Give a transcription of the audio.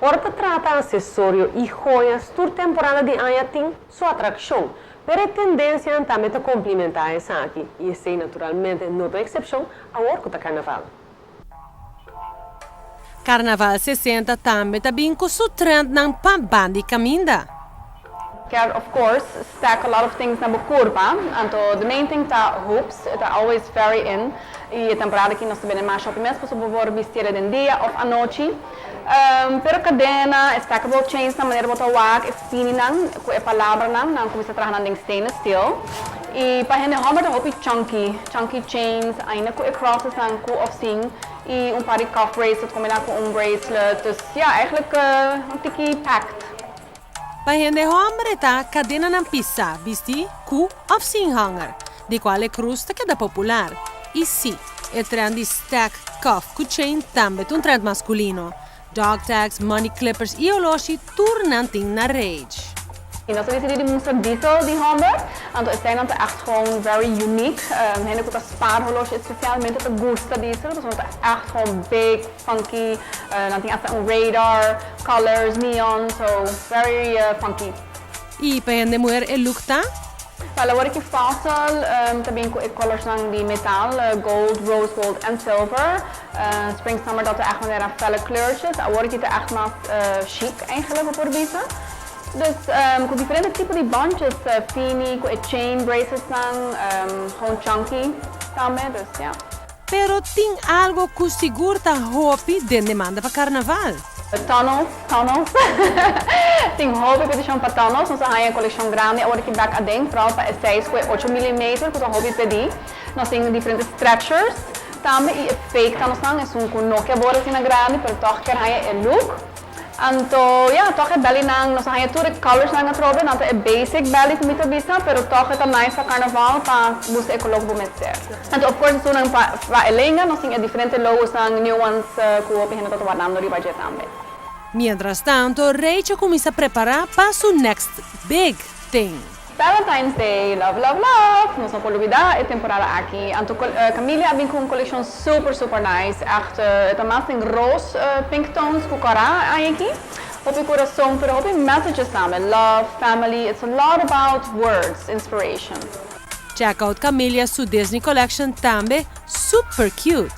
Ora ta trata accesorio y joyas, tur temporada di aña tin su atraccion, pero e tendencia tambe ta complementa esaki y esey naturalmente no ta excepcion awor cu ta Carnaval. Carnaval 60 tambe ta bin cu su trendnan pa band'i caminda. Kier, of course, stack a lot of things na bo curpa. Anto, the main thing ta hoops, it are always very in. E temporada aki nos ta bende mas shopping mes, pasobra bo por bisti den dia of anochi. Pero cadena, stackable chains na manera bo ta wak, e fini nan, cu e palabranan, nan cuminsa traha den stainless steel. Y pa hende homber ta hopi chunky, chunky chains, ainda cu e crosses nan cu of sin, y un par di cuff bracelet combina cu un bracelet. Dus ja, eigenlijk un tiki packed. Pa hende homber ta cadenanan pisa, bisti, cu of sin hanger, di cual e cruz ta keda popular. Y si, e trend di stack cuff cu chain tambe un trend masculino. Dog tags, money clippers y oloshi tur nan tin na rage. Y nos a dicidi di mustra diesel di homber, anto esey ta echt gewoon very unique. Hende cu ta spaar horloge especialmente ta gusta diesel, pasobra ta echt gewoon big, funky, nan tin hasta un radar, colors, neon, so very funky. Y pa hende muher e look ta? Well, awor cu fossil, tambe cu e colors di metal, gold, rose gold en silver. Spring, summer dat echt manera felle kleurtjes. Awor cu ta echt mas chic eigenlijk op bisa. Dus cu diferente tipo di bandjes, fini, cu chain bracelets nan, gewoon chunky tambe, dus ja. Pero tin algo cu sigur ta hopi den demanda pa Carnaval. Tunnels, tunnels. Tin hopi peticion pa tunnels. Nos tin un coleccion grandi awor aki back aden, vooral pa 6 cu 8 mm, cu ta hopi pedi. Nos tin diferente stretchers tambe y fake tunnels nan, e un cu no kier asina grandi, pero toch kier e look. Anto, ja, toch e belly nan, nos tin tur colors nan atrobe, nan e basic belly cu mi ta bisa, pero toch ta nice pa Carnaval pa busca e color cu mester. Anto, of course, nan pa e lenga, nos tin diferente logos nan, new ones cu hopi hende ta wardando riba dje tambe. Mientras tanto, Rachel a cuminsa prepara pa su next big thing. Valentine's Day, love, love, love. Nos no por lubida e temporada aki. Anto, Camilla a bin cu un coleccion super, super nice. Echt, ta mas den roze, pink tones cu cora aki. Hopi curason, pero hopi messages tambe. Love, family, it's a lot about words, inspiration. Check out Camilla su Disney collection tambe, super cute.